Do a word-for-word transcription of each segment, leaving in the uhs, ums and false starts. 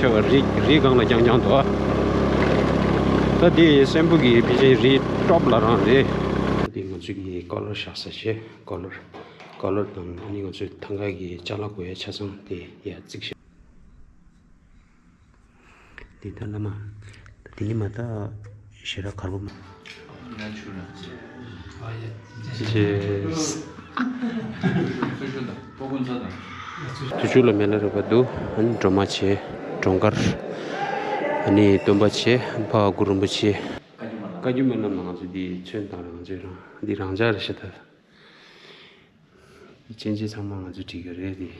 རི་རི་སྒང་ལ་རྐྱང་རྐྱང་འདུག་ཨ། ད་དེ་སྲན་པོ་གི་ཕལ་ཆེར་རི་ཊོབ་ལ་རང་རེད། ད་དེ་ང་ཚོ་གི་ཀོ་ལར་བཞག་ས་བྱས་ཀོ་ལར་ཀོ་ལར་དང་ཨ་ནི་ང་ཚོའི་ཐང་ག་གི་ཅ་ལག་དགོས་ཡ་ཆ་ཚང་དེ་ཡར་བརྩིགས་བཞག་འདི་ད་བླ་མ། ད་དེ་ནི་མ་ད་ཞེ་དྲག་གར་པོ་མ། ཅི་བྱེད། དུ་ཆུ་ལ་མེ་ལ་རེ་བ་འདུག་ཨ་ནི་སྒྲོལ་མ་བྱེད། གྲོང་དཀར། ཨ་ནི་སྟོན་པ་བྱེད། ཕ་གུ་རིན་པོ་ཆེ། བཀའ་བརྒྱུད་སྨོན་ལམ་ལ་ང་ཚོ་འདི་ཚོན་དང་ང་ཚོའི་རང་འདི་རང་འཇགས་རེད་ཤག་ད། སྐྱེ་མཆེད་ཚང་མ་ང་ཚོས་བྲིས་ཀྱི་རེད་དེ།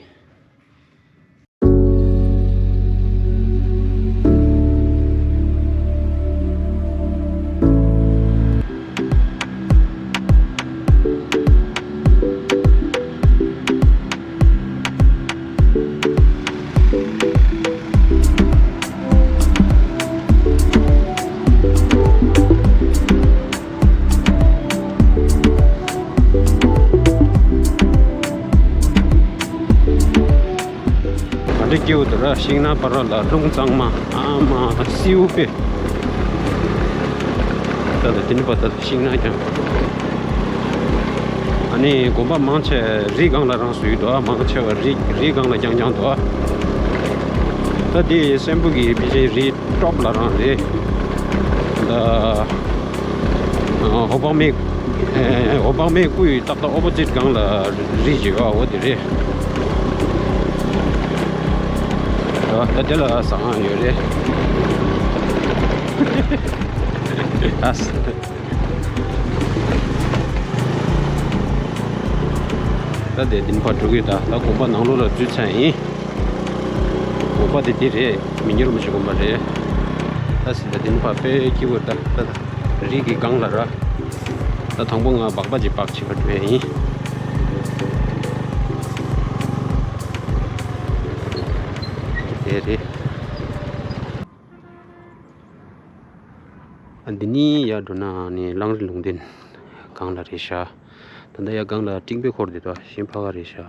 ག་འདྲ་སྐྱིད་པོ་འདུག་ར། ཤིང་ནགས་བར་ལ་རླུང་གཙང་མ་ཨ་མ་སེའུ་དཔེ། ད་ལྟ་དེ་ནི་པ་ད་ཤིང་ནགས་ཀྱང་། ཨ་ནི་དགོན་པ་མང་ཆེ་རི་སྒང་ལ་རང་བཟོས་ཡོད་འདུག་ཨ། མང་ཆེ་བ་རི་རི་སྒང་ལ་རྐྱང་རྐྱང་འདུག་ཨ། ད་དེ་སྲན་པོ་གི་ཕལ་ཆེར་རི་ཊོབ་ལ་རང་རེད། ད་ཨ་ཧོ་པག་མའི་ཨ་ཧོ་པག་མའི་སྐུ་ཡི་ཏག་ཏག་ཨོ་པོ་ཛིཊ་སྒང་ལ་རི་ཅིག་ཡོད་ཨ། འོ་དེ་རེད། ད་དེ་ལ་ཟ་ཁང་ཡོད་རེད། ཨ་ས། ད་དེ་དེ་ནི་ཕར་འགྲོ་གི་ཡོད། ད་ད་དགོན་པ་ནང་ལོགས་ལ་འཛུལ་ཚར་ཡིན། དགོན་པ་དེ་དེ་རེད། མི་ཉུང་རིན་པོ་ཆེ་དགོན་པ་རེད། ད་ཟིན་ད་དེ་ནི་ཕར་དཔེ་སྐྱིད་པོ། ད་ད་ད་རི་གི་སྒང་ལ་ར། ད་དང་པོ་ང་སྦག་སྦག་ཅིག་སྦག་བྱེད་པར་འགྲོ་ཡ་ཡིན། དེ་རེད། ཨ་འདི་ནི་ཡར་འགྲོ་ན་ནི་གླང་རི་ལུང་བསྟན་སྒང་ལ་རེད་ཤག་ད་ལྟ་ཡར་སྒང་ལ་སྤྲིན་པའི་འཁོར་དེ་དག་གཞན་ཕ་ག་རེད་ཤག་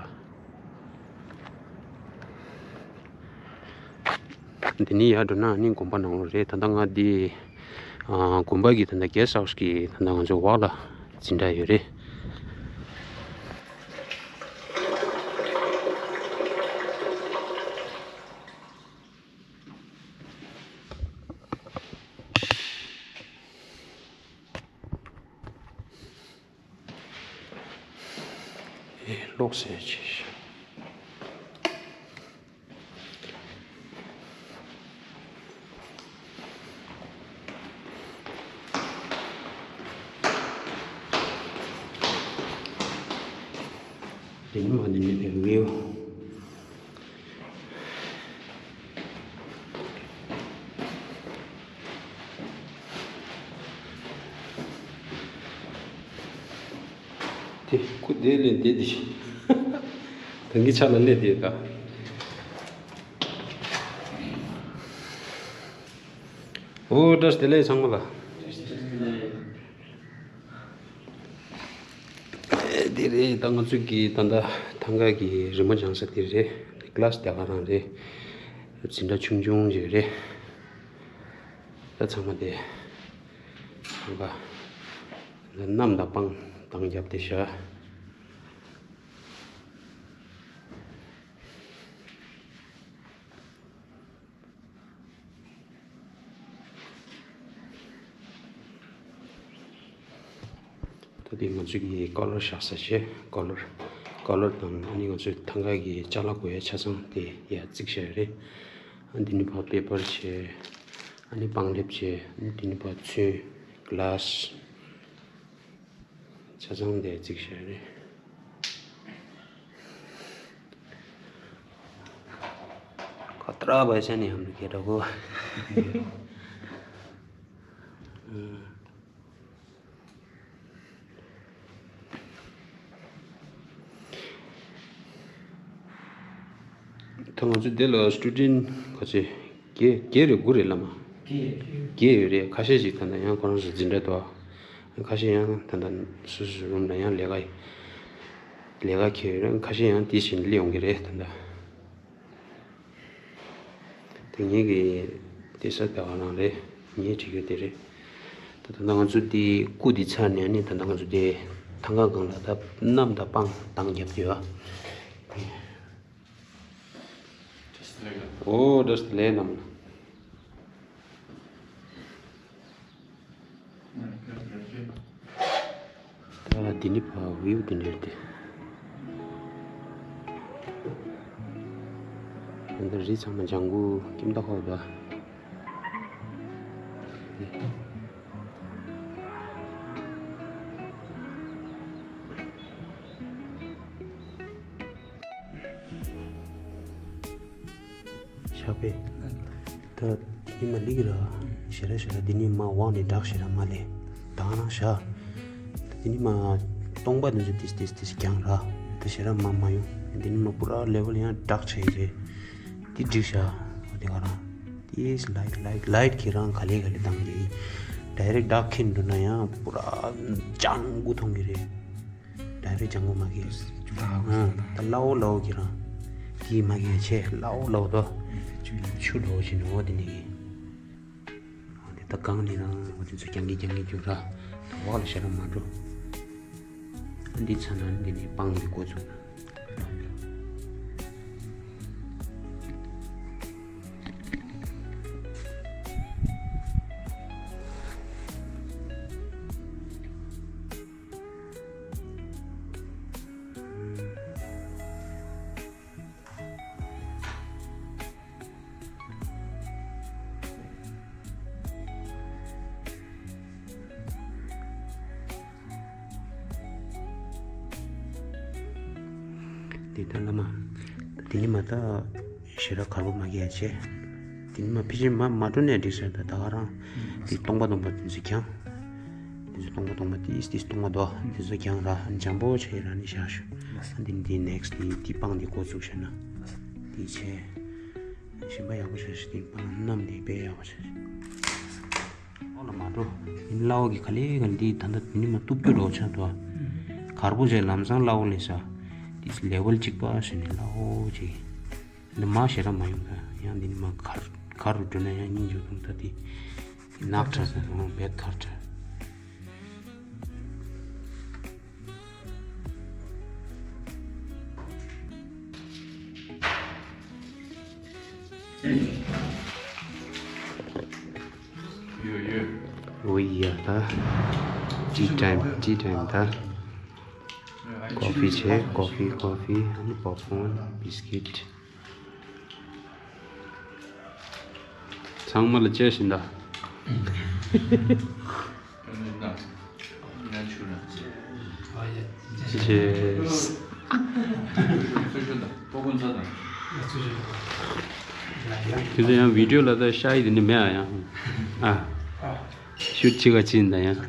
འདི་ནི་ཡར་འགྲོ་ན་ནི་དགོན་པ་ནང་ལོགས་རེད། ད་ལྟ་ང་འདི་ཨ་དགོན་པ་གི་ད་ལྟ་གེ་སི་ཊི་ཧའུ་སི་གི་ད་ལྟ་ང་ཚོ་འོག་ལ་འཛིན་གྲྭ་ཡོད་རེད། ཨེ་ལོག་ཟེར་ཅིག་དེ་ནི་མ་ནི་མེད་པའི་ཝིའུ། དེ་ཁུ་དེ་ལས་དེ་དེ་ད་གི་ཆ་ལ་ལས་དེ་ད། ཨོ་བཀྲ་ཤིས་བདེ་ལེགས་ཚང་མ་ལ། དེ་རེད། ད་ང་ཚོ་གི་ད་ལྟ་ཐང་ག་གི་རི་མོ་སྦྱང་ས་དེ་རེད། ཀི་ལ་སི་དེ་ག་རང་རེད། འཛིན་གྲྭ་ཆུང་ཆུང་ཅིག་རེད། ད་ཚང་མ་དེ་ཐང་ག་གནམ་དང་སྤང་དང་རྒྱབ་དེ་བཞག་ད་དེ་ང་ཚོ་གི་ཀོ་ལར་བཞག་ས་བྱས། ཀོ་ལར་ཀོ་ལར་དང་ཨ་ནི་ང་ཚོའི་ཐང་ག་གི་ཅ་ལག་དགོས་ཡ་ཆ་ཚང་དེ་ཡར་བརྩིགས་བཞག་ཡོད་རེད། ཨ་འདི་ནི་ཕར་པེ་པར་བྱས། ཨ་ནི་པང་ལེབ་བྱས། ཨ་ནི་འདི་ནི་ཕར་ཚོན། གི་ལ་སི། ཆ་ཚང་དེ་བརྩིགས་བཞག་རེད། ཁ་ཏྲ་བའི་ས་ནས་ཧམ་རུ་ཁེ་ཏྲ་གོ། ད་ང་ཚོ་འདི་ལ་སི་ཊུ་ཌེན་ཊི་ག་ཚོད་བརྒྱད་བརྒྱད་རེད་དགུ་རེད་བླ་མ། བརྒྱད་ཡོད་རེད། ཁ་ཤས་ཤིག་ད་ལྟ་ཡང་ཁོ་རང་ཚོ་འཛིན་གྲྭ་འདུག་ཁ་ཤས་ཡང་ད་ལྟ་སོ་སོའི་རུམ་ལ་ཡང་ལས་ཀ་ལས་ཀ་འཁྱེར་ཡོད་རེད། ཁ་ཤས་ཡང་དེ་བཞིན་སླེབས་ཡོང་གི་རེད་ད་ལྟ། དེ་ངེད་ཀྱི་དེ་ས་དེ་བ་རང་རེད། ངས་བྲིས་ཡོད་དེ་རེད། ད་ད་ལྟ་ང་ཚོ་དེ་སྐུ་དེ་ཚར་ནས་ནི་ད་ལྟ་ང་ཚོ་དེ་ཐང་ག་སྒང་ལ་ད་གནམ་དང་སྤང་དང་རྒྱབ་དེ་བ། ཨོ་བཀྲ་ཤིས་བདེ་ལེགས་རྣམས། ད་འདི་ནི་ཕ་བིའུ་འདི་འདྲ་རེད་དེ། ད་ལྟ་རི་ཚང་མ་ལྗང་གུ་ཁྱིམ་བདག་ཧོ་ད། ཞག་པས། ད་དེ་ནི་མ་ལིག་ར། ཞེ་ར་ཞེ་ར་དེ་ནི་མ་འོག་ནས་བྲག་ཞེ་ར་མ་ལས། ད་ང་རང་ཞག་ད་དེ་ནི་མ་སྟོང་པ་དེ་ཚོ་ཏིས་ཏིས་ཏིས་རྒྱང་ར། ད་ཞེ་ར་མ་མ་ཡོང་། དེ་ནི་མ་པུ་ར་ལེ་ཝལ་ཡང་བྲག་ཆེ་རེད། དེ་འགྲིག་ཤག་འོ་དེ་ག་རང་། དེས་ལའིཊ་ལའིཊ་ལའིཊ་གི་རང་ག་ལེ་ག་ལེ་བཏང་གི། ཌའི་རེག་བྲག་འཁེན་འགྲོ་ན་ཡང་པུ་ར་ལྗང་གུ་མཐོང་གི་རེད། ཌའི་རེག་ལྗང་གུ་མ་གི། ཨང་། ད་སླ་བོ་སླ་བོ་གི་རང་། དེ་མ་གི་ཆེ་སླ་བོ་སླ་བོ་དོ། ཆུ་སླ་བོ་ཞིག་ནོ་དེ་ནི་གི། འོ་དེ་ད་གང་ནི་རང་འོ་དེ་ཚོ་རྒྱང་གི་རྒྱང་གི་རྒྱུག་ར། ད་འོག་ལ་ཞེ་ར་མ་འགྲོ། ཨ་འདི་ཚ་ན་འདི་ནི་སྤང་གི་འགོ་ཚུགས་ན། དེ་ལྟར་བླ་མ། དེ་ནི་མ་ད་ཞེ་དྲག་གར་པོ་མ་གི་ཡ་ཆེ། དེ་ནི་མ་ཕི་ཆེ་མ་མ་འགྲོ་ནས་འགྲིག་ཟེར། ད་ད་ག་རང་དེ་སྟོང་པ་སྟོང་པ་དེ་ཚོ་ཀྱང་། དེ་ཚོ་སྟོང་པ་སྟོང་པ་དེ་དེ་སྟོང་པ་དོ་དེ་ཚོ་ཀྱང་ར་འཇམ་པོ་ཆེ་ར་ནི་བཞག་ཞུ། ཨ་འདི་འདི་ནེག་སི་དེ་དེ་སྤང་དེ་འགོ་བཙུགས་ཤེ་ན། དེ་ཆེ། ཞིམ་པ་ཡག་པོ་བྱས་ཤིག་དེ་སྤང་གནམ་དེ་དཔེ་ཡག་པོ་བྱས་ཤིག་ཨོ་ལ་མ་འགྲོ། ཡིན་སླ་བོ་གི་ག་ལེ་ག་ལེ་འདི་ད་ལྟ་འདི་ནི་མ་གཏུབ་རྒྱུ་འགྲོ་ཆགས་འདུག་གར་པོ་བྱས་ལམ་སང་སླ་བོ་ལས་ས། དེ་ལེ་ཝལ་གཅིག་པ་ཞིག་ནས་སླ་བོ་ཅིག་འདི་མ་ཞེ་དྲག་མ་ཡོང་ད་ཡང་འདི་ནི་མ་གར་གར་རུ་འགྲོ་ན་ཡང་སྙིང་རྗེ་འདུག་ད་དེ། ནག་ཁྲ་ས་ཧོ་བེད་གར་ཁྲ། ཡོད་ཡོད། འོ་ཡ་ད། tea time tea time ད། ཀོ་ཕི་བྱས། ཀོ་ཕི་ཀོ་ཕི། ཨ་ནི་པོབ་ཀོན། བིས་ཀིཊ། ཚང་མ་ལ་བཅར་བཞིན་གདའ། ཅེས། ཁྱོད་ཚོ་ཡང་བི་ཌིའོ་ལ་ད་ཤ་ཡི་དེ་ནི་མེད་ཨ་ཡང་། ཨ། ཤུ་ཊི་བྱེད་ག་ཅི་ཡིན་ད་ཡང་།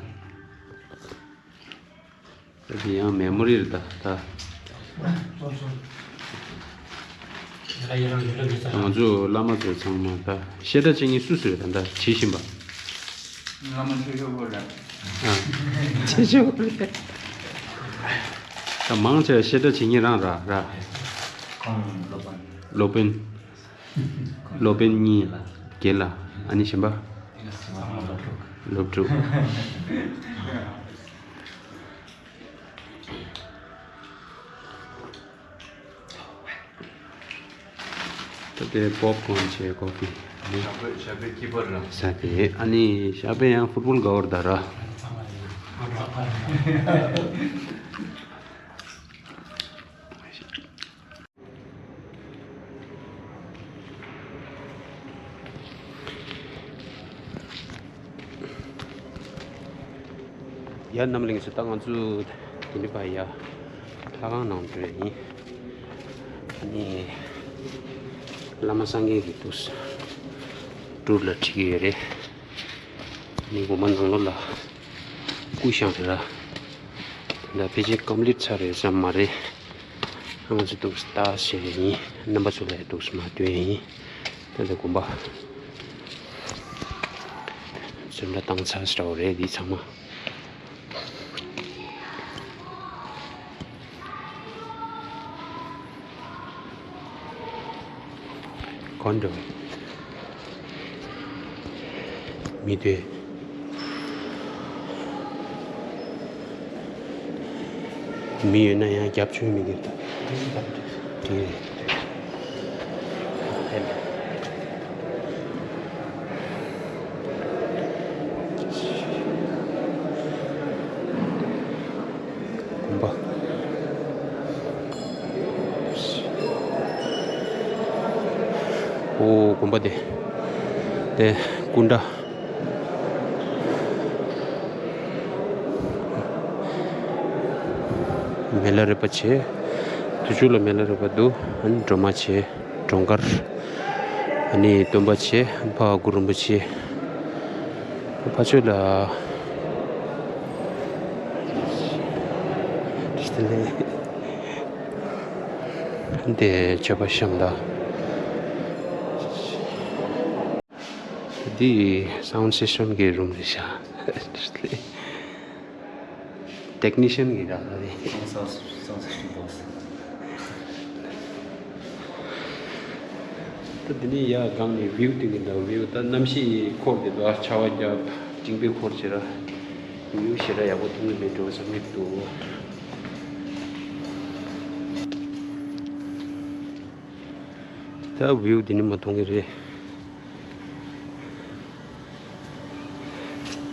ད་དེ་ཡང་མེ་མོ་རི་རེད་ད་ད། ང་ཚོ་བླ་མ་ཚོ་ཚང་མ་ད་བཤད་གྲྭ་བྱེད་མཁན་སུ་སུ་རེད་ད་ད་བྱེད་བཞིན་པ། བླ་མ་ཆོས་ཕྱོགས་པོ་རེད། ཨ། ཆོས་ཕྱོགས་པོ་རེད། ད་མང་ཆེ་བཤད་གྲྭ་བྱེད་མཁན་རང་ར་ར། ཁོང་སློབ་དཔོན། སློབ་དཔོན། སློབ་དཔོན་གཉིས་ལ་རྒན་ལ་ཨ་ནི་གཞན་པ། སློབ་ཕྲུག་ད་དེ་པོབ་ཀོན་བྱས་ཀོ་ཕི། ཞག་པོའི་ཞག་པོའི་ཁྱི་པར་ར། ཟ་དེ་ཨ་ནི་ཞག་པོའི་ཡང་ཕུཊ་བོལ་དགའ་བོར་ད་ར། ཡ་རྣམ་གླིང་ཚོ་ད་ང་ཚོ་དེ་འདྲ་བ་ཡ་ལྷ་ཁང་ནང་འགྲོ་ཡ་ཡིན། ཨ་ནི་བླ་མ་སངས་རྒྱས་ཀྱི་ཏུས་སྤྲུལ་ལ་ཁྲིད་ཀྱི་ཡོད་རེད། ཨ་ནི་དགོན་པ་ནང་ལོགས་ལ་སྐུ་བཞེངས་རེད་ལ། དེ་འདྲ་ཕལ་ཆེར་ཀམ་པི་ལིཊ་ཚར་རེད་ཙམ་མ་རེད། ང་ཚོ་ཏུས་ལྟ་བྱེད་ཡ་ཡིན། རྣམ་པ་ཚོ་ལ་ཏུས་མ་སྟོན་ཡ་ཡིན། ད་ལྟ་དགོན་པ་ཚུར་འདྲ་བཏང་ཚར་ཟེར་བ་རེད་འདི་ཚང་མ། ཀོན་ཌོ། མི་དེ། མི་ཡོད་ན་ཡང་རྒྱབ་ཆོས་མི་དགོས་ད། དེ་རེད། དགོན་པ། ཨོ་དགོན་པ་དེ། དེ་སྐུ་འདྲ། མི་ལ་རས་པ་བྱས། དུས་ཚོད་ལ་མི་ལ་རས་པ་འདུག་ཨ་ནི་སྒྲོལ་མ་བྱས། སྒྲོལ་དཀར། ཨ་ནི་སྟོན་པ་བྱས། ཕ་གུ་རུ་རིན་པོ་ཆེ། ཕ་ཆོས་ལ། འདི་མཆོད་པ་བཤམས་ད། འདི་སའུན་སི་སི་ཊམ་གི་རུམ་རེད་ཤག་ཊེག་ནི་ཤན་གི་ར་ལ་རེད། སའུན་སི་སའུན་སི་སི་ཊམ་བོག་སི། ད་འདི་ནས་ཡར་སྒང་ནས་བིའུ་སྟོན་གྱི་འདུག་བིའུ་ད་གནམ་གཤིས་འཁོར་འདི་འདུག་ཆར་པ་བརྒྱབ། སྤྲིན་པའི་འཁོར་བྱེད་ར། བིའུ་ཞེ་དྲག་ཡག་པོ་མཐོང་གི་མེད་འགྲོ་བསམ་གྱི་འདུག་ད་བིའུ་འདི་ནས་མ་མཐོང་གི་རེད།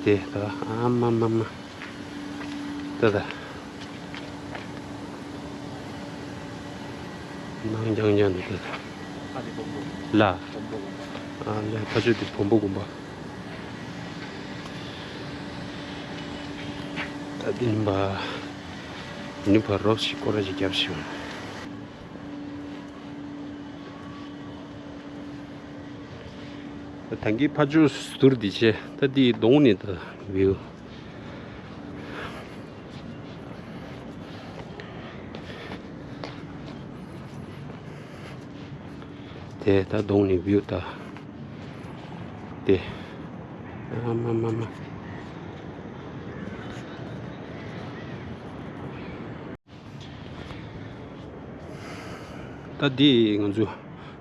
དེ་ད་ཨ་མ་མ་མ། ད་ད། ནང་རྐྱང་རྐྱང་འདུག་ད་ད། ཨ་དེ་བོན་པོ། ལ། བོན་པོ་དགོན་པ། ཨ་ལ་ཕ་ཆོས་དེ་བོན་པོ་དགོན་པ། ད་འདི་ནི་པ། འདི་ནི་པ་རོགས་ཤིག་སྐོར་ར་ཞིག་རྒྱབ་ཤིག་ད་གིན་ཕ་ཆོས་ཟུར་འདི་བྱས། ད་འདི་གདོང་ནས་ད་བིའུ། དེ་ད་གདོང་ནས་བིའུ་ད། དེ། ཨ་མ་མ་མ། ད་འདི་ང་ཚོ་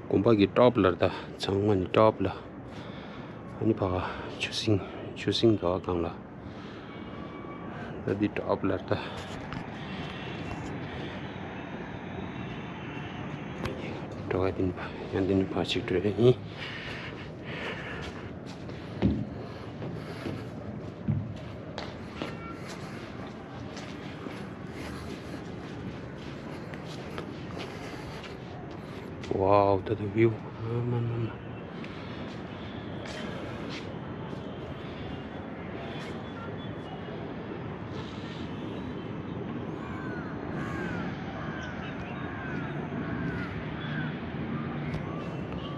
དགོན་པ་གི་ཊོབ་ལ་རེད་ད། ཚང་མ་ནི་ཊོབ་ལ། ཨ་ནི་ཕ་ག་ཆུ་སྲིན་ཆུ་སྲིན་འདུག་སྒང་ལ། ད་འདི་ཊོབ་ལ་རེད་ད། འགྲོ་ག་འདི་ནི་ཕ་ཡང་འདི་ནི་ཕ་ཅིག་འགྲོ་ཡ་ཡིན། ཝའོ། ད་ལྟ་བིའུ། ཨ་མ་མ་མ།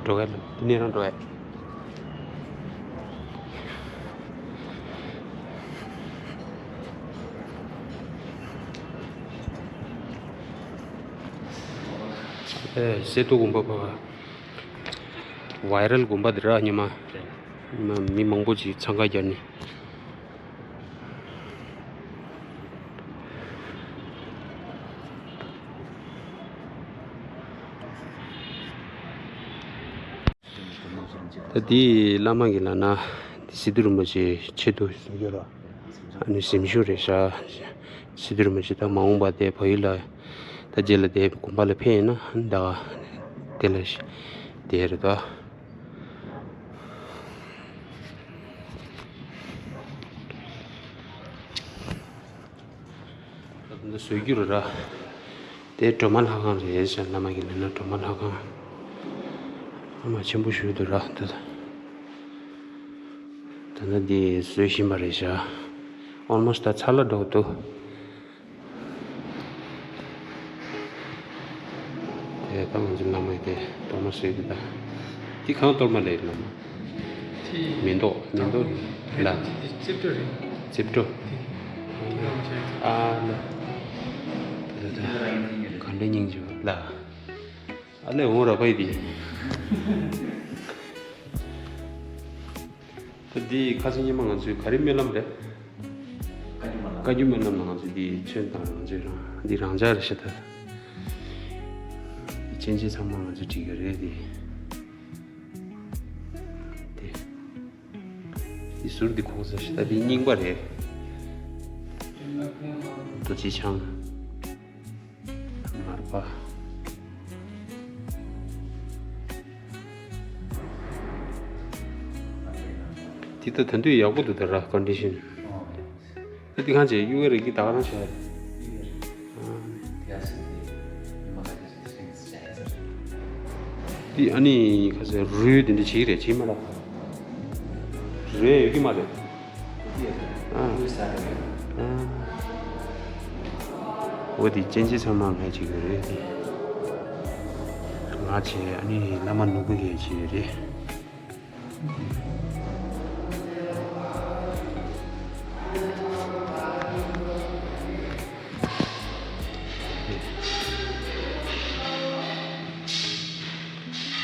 འགྲོ་ག་ལ་དེ་ནས་རང་འགྲོ་ག་ཨེ། སེ་ཏོ་དགོན་པ་པ། ཝའི་རལ་དགོན་པ་འདི་ར་ཉི་མ། ཉི་མ་མི་མང་པོ་ཅིག་འཚང་ཁ་རྒྱག་ནི། ད་འདི་བླ་མ་གི་ལ་ན་འདི་སི་ཏུ་རིན་པོ་ཆེ་ཆེད་དུ་ཨ་ནི་གཟིམ་ཤོག་རེད་ཤག་སི་ཏུ་རིན་པོ་ཆེ་ད་མ་འོངས་པ་དེ་བལ་ཡུལ་ལ་ད་རྗེས་ལ་དེ་དགོན་པ་ལ་ཕེབས་ཡིན་ན་ད་དེ་ལ་དེ་རེད་ད། ད་ལྟ་བཟོ་རྒྱུ་རེད་ར། དེ་སྒྲོལ་མ་ལྷ་ཁང་རེད་ཟེར། བླ་མ་གི་ལ་ན་སྒྲོལ་མ་ལྷ་ཁང་། ཨ་མ་ཆེན་པོ་ཞིག་འདུག་ར་ད། ད་ལྟ་འདི་བཟོ་བཞིན་པ་རེད་ཤག་ཨོལ་མོ་སི་ཊི་ད་ཚར་ལ་འགྲོ་འདུག་དེ་ད་ང་ཚོ་བླ་མ་དེ་གཏོར་མ་བཟོས་ཏེ་ད། འདི་གང་གཏོར་མ་ལས་བླ་མ། དེ་མེ་ཏོག་མེ་ཏོག་ལ། དེ་རྩིབ་བྲོ་རེད། རྩིབ་བྲོ། དེ་དེ་གང་བྱས། ཨ་ལ། ད་ད་ད། ག་འདྲ་སྙིང་རྗེ་བ་ལ། ཨ་ལས་འོང་ར་པའི་དེ། ད་འདི་ཁ་སང་ཉི་མ་ང་ཚོའི་ག་རེ་སྨོན་ལམ་རེད། བཀའ་བརྒྱུད་སྨོན་ལམ་ལ་ང་ཚོ་འདི་ཚོན་དང་ང་ཚོའི་རང་འདི་རང་འཇགས་རེད་ཤག་ད་མཆན་ཆས་ཚང་མ་ང་ཚོས་བྲིས་ཀྱི་རེད་དེ། དེ། འདི་ཟུར་འདི་གོང་ས་ཞིག་ད་འདི་རྙིང་པ་རེད། རྡོ་རྗེ་འཆང་། མར་པ། འདི་ད་ད་དུང་ཡག་པོ་འདུག་ད་ར་ཀོན་ཌི་ཤན། ད་འདི་གང་བྱས་གཡུག་ཡ་རེད་ཀྱི་ད་ག་རང་བྱས། འདི་ཨ་ནི་ཁ་སང་རུལ་དེ་འདྲ་བྱེད་ཀྱི་རེད་བྱེད་མ་རེད། རུལ་ཡོད་ཀྱི་མ་རེད། ཨ། ཨ། འོ་དེ་ཅན་ཅན་ཚང་མ་ངས་བྱེད་ཀྱི་རེད་དེ། ང་བྱས་ཨ་ནི་བླ་མ་ནོར་བུ་གིས་བྱེད་ཀྱི་རེད།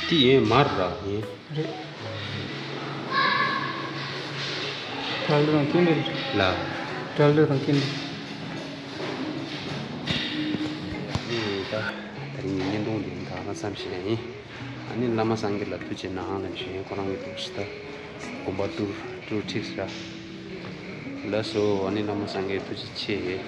འདི་ཡིན་མར་ར་ཡིན། རེད། གྲྭ་བློན་རང་ཀུན་རེད། ལ། གྲྭ་བློན་རང་ཀུན་རེད། ཨ་ནི་ད་དེ་རིང་གི་བརྙན་ཐུང་འདི་ད་ག་ཙམ་བྱས་ཡིན། ཨ་ནི་བླ་མ་སངས་རྒྱས་ལ་ཐུགས་རྗེ་གནང་ལབ་བཞིན་ཁོ་རང་གི་ཐུགས་རྗེ་ད་དགོངས་པ་ཏུར་ཏུར་ཁྲིགས་ར། ལགས་སོ། ཨ་ནི་བླ་མ་སངས་རྒྱས་ཐུགས་རྗེ་ཆེ།